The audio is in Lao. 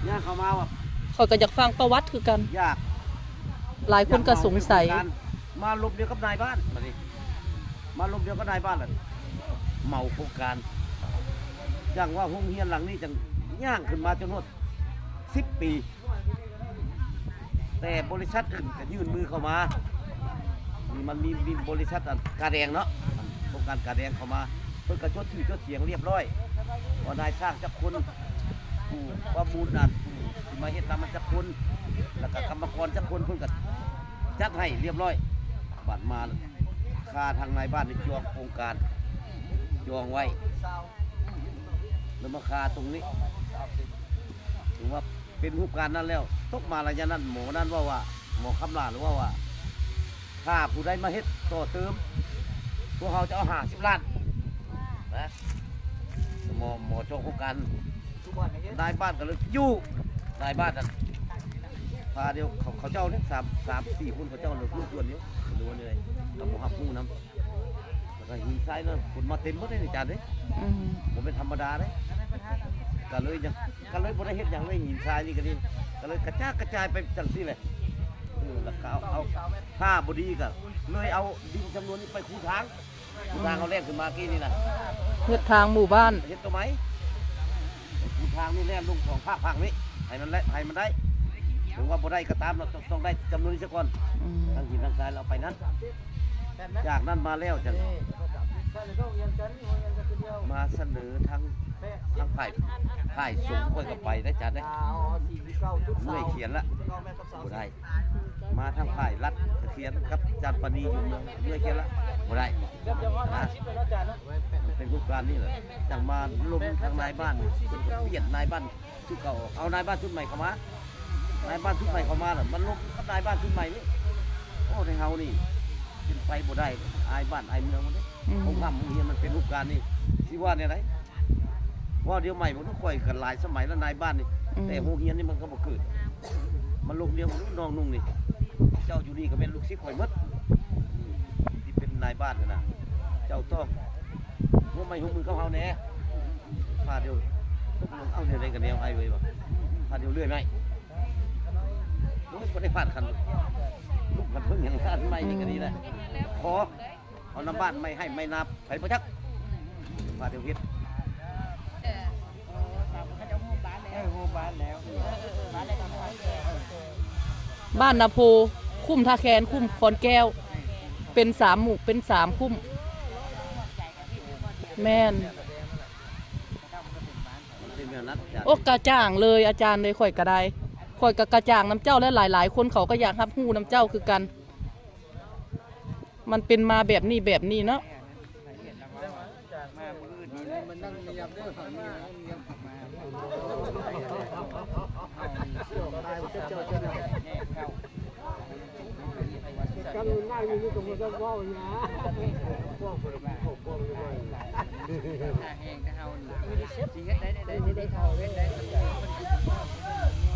ຍ່າງເຂົ້າມາວ່າ ຂ້ອຍກໍຢາກຟັງປະຫວັດຄືກັນ. ຢາກ ຫຼາຍຄົນກໍສົງໄສ ຢາກເໝົາໂຄງການ ມາລົມດຽວກັບນາຍບ້ານ ບາດນີ້ມາລົມດຽວກັບນາຍບ້ານລະ ເໝົາໂຄງການ. ຢ່າງວ່າໂຮງຮຽນຫຼັງນີ້ຈັ່ງຍ່າງຂຶ້ນມາຈົນຮອດສິບປີ ແຕ່ບໍລິສັດອື່ນກໍຍື່ນມືເຂົ້າມາ. ນີ້ມັນມີ ມີບໍລິສັດອັນກາແດງເນາະ ໂຄງການກາແດງເຂົ້າມາ ເພິ່ນກໍຈົດຊື່ຈົດສຽງລຽບຮ້ອຍ ວ່ານາຍຊ່າງຈັກຄົນ ຜູ້ປະມູນອັນ ຜູ້ທີ່ມາເຮັດນຳມັນຈັກຄົນ ແລ້ວກໍກຳມະກອນຈັກຄົນ ເພິ່ນກໍຈັດໃຫ້ລຽບຮ້ອຍ. ບາດມາຄາທາງນາຍບ້ານນີ້ຈອງໂຄງການ ຈອງໄວ້ ແລ້ວມາຄາຕົງນີ້ ຖືວ່າ ເປັນຮູບການນັ້ນແລ້ວ ຕົກມາໄລຍະນັ້ນ ໝໍນັ້ນເວົ້າວ່າ ໝໍຄຳຫຼ້າເວົ້າວ່າ ຖ້າຜູ້ໃດມາເຮັດຕໍ່ເຕີມ ພວກເຮົາຈະເອົາຫ້າສິບລ້ານນະ. ໝໍ ໝໍເຈົ້າໂຄງການ ນາຍບ້ານກໍເລີຍຢູ່ ນາຍບ້ານນັ້ນ ພາດຽວເຂົາ ເຂົາເຈົ້າເດ້ ສາມ ສາມສີ່ຄົນ ເຂົາເຈົ້າເລີຍຮູ້ສ່ວນຢູ່ ຫຼືວ່າແນວໃດ ກໍບໍ່ຮັບຮູ້ນຳ. ແລ້ວກໍຫີນຊາຍເນາະ ຂົນມາເຕັມໝົດເດ້ອາຈານເດ້ ອືມ ບໍ່ແມ່ນທຳມະດາເດ້. ກໍເລີຍຍັງ ກໍເລີຍບໍ່ໄດ້ເຮັດຫຍັງເລີຍ ຫີນຊາຍນີ້ກໍດີ ກໍເລີຍກະຈາກກະຈາຍໄປຈັ່ງຊີ້ແຫຼະ. ເອີ ແລ້ວກໍເອົາ ເອົາ ຖ້າບໍ່ດີກໍເລີຍເອົາດິນຈຳນວນນີ້ໄປຄູທາງ ອືມ ທາງເຮົາແລ່ນຂຶ້ນມາກີ້ນີ້ນະ ເຮັດທາງໝູ່ບ້ານ ເຮັດຕົວໃໝ່ ທາງນີ້ແລ່ນລົງສອງພາກ ພາກນີ້ໃຫ້ມັນແລະ ໃຫ້ມັນໄດ້ ເຖິງວ່າບໍ່ໄດ້ກໍຕາມເນາະ ຕ້ອງ ຕ້ອງໄດ້ຈຳນວນນີ້ຊະກ່ອນ ອືມ ທັງຫີນທັງຊາຍເຮົາເອົາໄປນັ້ນ. ຈາກນັ້ນມາແລ້ວຈັ່ງ ມາສະເໜີທາງ ທາງຝ່າຍ ຝ່າຍສົງຂ້ອຍກໍໄປໄດ້ ຈານເດ້ ເມື່ອຍຂຽນລະ ບໍ່ໄດ້ ມາທາງຝ່າຍລັດກະຂຽນກັບຈານປານີຢູ່ເມືອງເມືອງຂຽນລະ ບໍ່ໄດ້ນະ. ມັນເປັນຮູບການນີ້ແຫຼະ ຈັ່ງມາລົມທາງນາຍບ້ານ ເພິ່ນກໍປ່ຽນນາຍບ້ານຊຸດເກົ່າອອກ ເອົານາຍບ້ານຊຸດໃໝ່ເຂົ້າມາ ນາຍບ້ານຊຸດໃໝ່ເຂົ້າມາລະມາລົມກັບນາຍບ້ານຊຸດໃໝ່ນີ້. ໂອ້ ໃນເຮົານີ້ເປັນໄປບໍ່ໄດ້ ອາຍບ້ານອາຍເມືອງໝົດເດ້. ອືມ ໂຮງຮ່ຳໂຮງຮຽນມັນເປັນຮູບການນີ້ ຊິວ່າແນວໃດ? ເວົ້າດຽວໃໝ່ບໍ່ຮູ້ ຂ້ອຍກໍຫຼາຍສະໄໝແລ້ວນາຍບ້ານນີ້ ອືມ ແຕ່ໂຮງຮຽນນີ້ມັນກໍບໍ່ເກີດ ມັນລົງດຽວບໍ່ຮູ້ ນ້ອງນຸ່ງນີ້ ເຈົ້າຢູ່ນີ້ກໍແມ່ນລູກສິດຂ້ອຍໝົດ ທີ່ເປັນນາຍບ້ານຫັ້ນນະ ເຈົ້າຕ້ອງຮ່ວມໄມ້ຮ່ວມມືກັບເຮົາແດ່. ພາດຽວຕົກລົງ ເອົາແນວໃດກັນແນວ ອ້າຍເອີຍວ່າ ພາດຽວເລື່ອຍໄມ້ ໂອ້ຍ ບໍ່ໄດ້ພາດຄັນ ລູກຄັນເພິ່ງຫຍັງ ອັນໄມ້ນີ້ກໍດີແຫຼະ ຂໍ ເອົານຳບ້ານ ໄມ້ໄຮ່ໄມ້ນາ ໃຜບໍ່ຈັກ ວ່າແຕ່ເຮັດ ເອີ ເຂົາເຈົ້າໂຮມບ້ານແລ້ວ ເອີ ໂຮມບ້ານແລ້ວ ເອີ ເອີ ເອີ ບ້ານນາໂພ ຄຸ້ມທ່າແຄນ ຄຸ້ມຄອນແກ້ວ ເປັນສາມໝູ່ ເປັນສາມຄຸ້ມ ແມ່ນ ມັນເປັນແນວນັ້ນ ໂອ້ ກະຈ່າງເລີຍອາຈານເອີຍ ຂ້ອຍກະໄດ້ ຂ້ອຍກະກະຈ່າງນຳເຈົ້າ ແລະ ຫຼາຍໆຄົນເຂົາກະຢາກຮັບຮູ້ນຳເຈົ້າຄືກັນ. ມັນເປັນມາແບບນີ້ແບບນີ້ເນາະ ກັນມັນນັ່ງຢູ່ນີ້ກໍບໍ່ຕ້ອງເວົ້າຫຍັງ ພວກເພິ່ນເຂົາພວກຢູ່ ຖ້າແຮງແຕ່ເຮົານີ້ ຊິເຮັດໄດ້ ໄດ້ ໄດ້ ໄດ້ເທົ່າ ເຮັດໄດ້ ເ